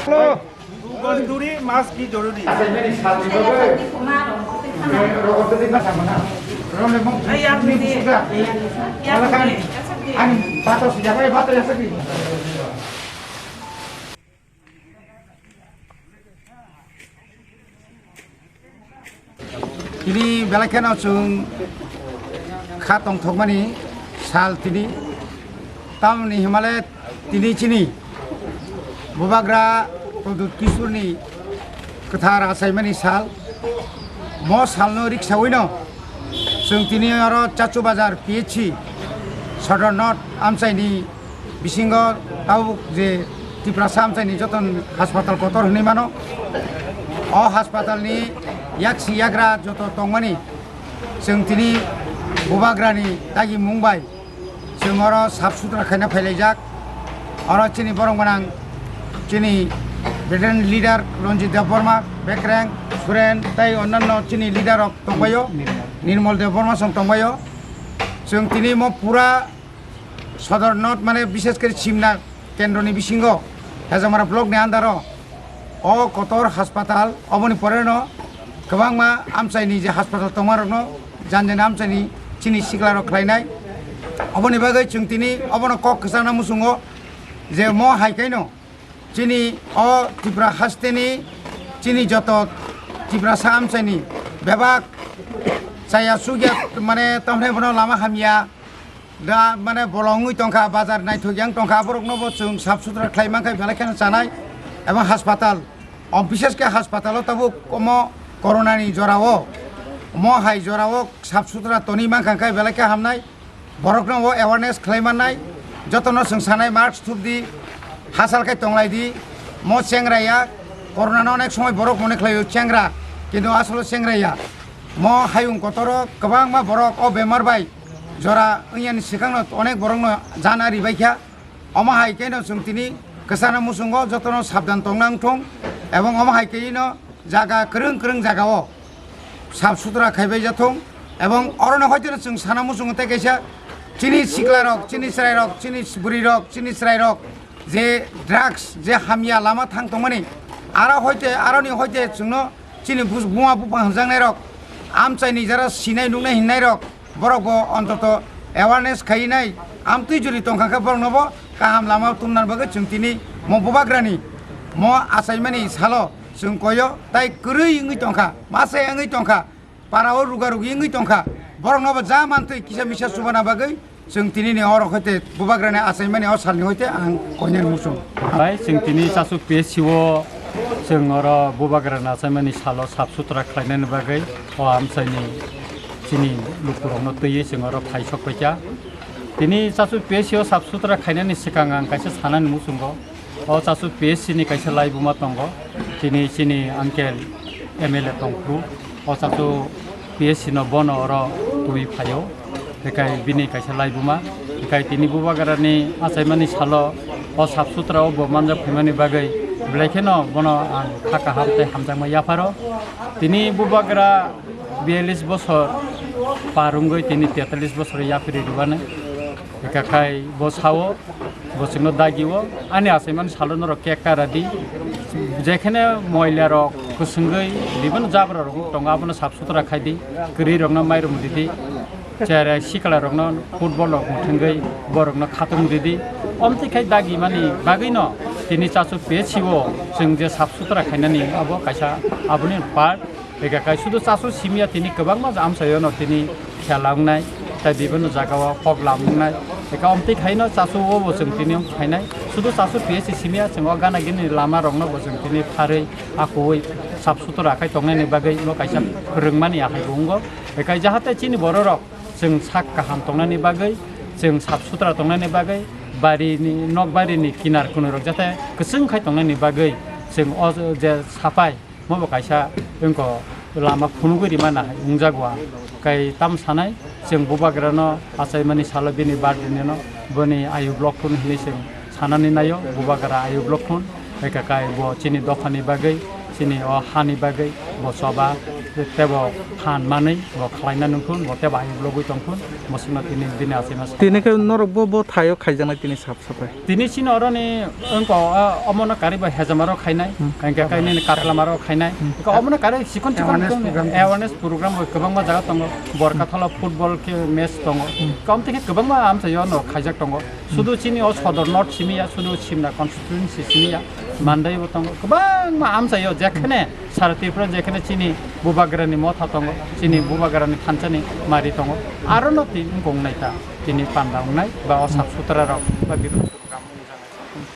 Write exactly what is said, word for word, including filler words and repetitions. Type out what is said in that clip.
Hello. दू गज दूरी, मास्क भी जरूरी। Tini belai kheno chwng kha tongthokmani sal tini. Tamoni himale tini chini Bubagra Pradyut Kishorni kwthar achaimani sal. Mo salno riksawino chwng tini oro Chachu Bazar P H C Sodor North amchaini bisingo tabuk je Tiprasa amchaini joto haspatal kotor hwnwi mano. O haspatalni yaksi yagra joto tongmani chwng tini Bubagrani dagi mung bai chwng oro sap sutra khaina phailaijak. Oro chini borok gwnang chini veteran leader Ranjit Debbarma, Bekreng, Suren tei onnanno chini leader rok tongbaio, Nirmal Debbarma song tongbaio. Chwng tini mo pura Sodor North mane bishes khe Simna kendroni bisingo Hajamara block ni under o o kotor haspatal oboni pore no kwbangma amchaini je haspatal tongma rokno jan jan amchaini chini sikla rok khlainai. Oboni bagwi chwng tini obono kok kwchangna muchungo je mo hai khaino chini o Tripura hasteni chini joto Tiprasa amchaini bebak chaya sugya mane tamhne bono lama hamya da mane bolong wngwi tongkha, bazar naithok yang tongkha, aborokno bo chwng sap sutra khlai mankha belai kheno chanai ebong haspatal o bishes khe haspatal o tabuk omo corona ni jora o mo hai jora o sap sutra toni mankha khe belai khe hamnai. Borokno bo awareness khlai mannai, jotono chwng sanai mask thupdi, hachal khai tonglai di, mo chengra ya, corona no onek somoi borok mone khlaio chengra, kintu asolo chengra ya. Mo hayung kotoro kwbangma borok o bemar bai jora wngya ni swkangno onek borokno jana ribaikha. Omo hai khe no chwng tini kwchana muchungo jotono sabdan tongna wngthung, ebong omo hai khe no jaga kwrwng kwrwng jagao sap sutra khaibai jathung, ebong orono hoiteno chwng sana muchungo tei kaisa chini siklarok, chini chwrairok, chini bwrwirok, chini chwrairok je drugs, je hamya lama thang tongmani, aro hoite, aroni hoite chwngno chini bus-, buma buphang hwnjaknairok, amchaini jara sinai nuknai hinnairok, borok bo ontoto awareness khainai, amtwi juri tongkha khe borokno bo kaham lama tumna bagwi chwng tini mo bubagrani mo achaimani salo chwng koyo tai kwrwi wngwi tongkha, masa wngwi tongkha, para o ruga rugi wngwi tongkha, borokno bo ja mantwi kisa misa chubana bagwi chwng tini ni oro hoite bubagrani achaimani o salni hoite ang koinani muchung. Bai chwng tini Chachu P S C o chwng oro bubagrani achaimani salo sap sutra khlainani bagwi o amchaini chini lukurokno twiwi chwng oro phai sok paikha. Tini Chachu P S C o sap sutra khainani swkang ang kaisa sanani muchungo. O Chachu P S C ni kaisa laibuma tongo, tini chini uncle M L A tongphuru. O Chachu P S C no bono oro twi phaio, hikai bini kaisa laibuma. Hikai tini bubagrani achaimani salo o sap sutra o bo manjak phaimani bagwi belai kheno bono ang kha kaham tei hamjakma yapharo. Tini bubagra biyalish bosor par wngwi tini tetalish bosor yaphiri rwbani. Hika khai bo sao, bo chwngno dagi o, ani achaimani salo norok cake kara di. Jekhene moila rok kwswngwi, bibino jabra rok tongo, abono sap sutra khai di, kwrwi rokno mairum di di, cherai sikla rokno football rok muthungwi borokno khatung di di. Omtwi khai dagi mani bagwino tini Chachu P S C o chwng je sap sutra khainani abo kaisa aboni part. Eka kai sudu chasu simya tini kwbangma amsayono tini khela wngnai, tai bibinno jagao poglam wngnai. Eka omtwi khaino chasu o bo chwng tini wng khainai. Sudu chasu P S C simya chwng o gana gini lama rokno bo chwng tini pharwi akuwi sap sutra khai tongnani bagwi bo kaisa rwngmani ahai bo wngo. Eka jahate chini bororok chwng sak kaham tongnani bagwi, chwng sap sutra tongnani bagwi, barini, nok barini kinar kunui rok jate kwchwng khai tongnani bagwi chwng o je sapai mo bo kaisa wngko lama phunugwi rimana hai wngjago ang. Kai tam sanai chwng bubagrano achaimani salo bini birthday nino boni ayu block phun hinwi chwng sanani naio, bubagra ayu block phun. Eka kai bo chini dophani bagwi, chini o hani bagwi bo choba tebo phan manwi bo khlaina nungkhun, bo tebo ayu blogwi tongkhun, bo sino tini bini achaima sa. Tini khe norok bo, bo thaio khaijaknai tini sap sapai. Tini chini oroni wngko, ah, omono kari bo hejamaro khainai, Hmm. hingke kai nini katlamaro khainai. Hmm. Ka omono kari sikon sikon Awareness khe program. Awareness program bo kwbangma jaga tongo. Borkathalo football khe match tongo. Hmm. Kom tike kwbangma amsa yono khaijak tongo. Sudu chini o Sodor North simi ya, sudu Simna constituency simi ya, Mandai bo tongo. Kwbangma amsa yo jekhane sara Tripura jekhane chini bubagrani motha tongo, chini bubagrani thanchani mari tongo. Aro no tin wngkong nai ta, chini panda wngnai ba o sap sutra rok ba bibinno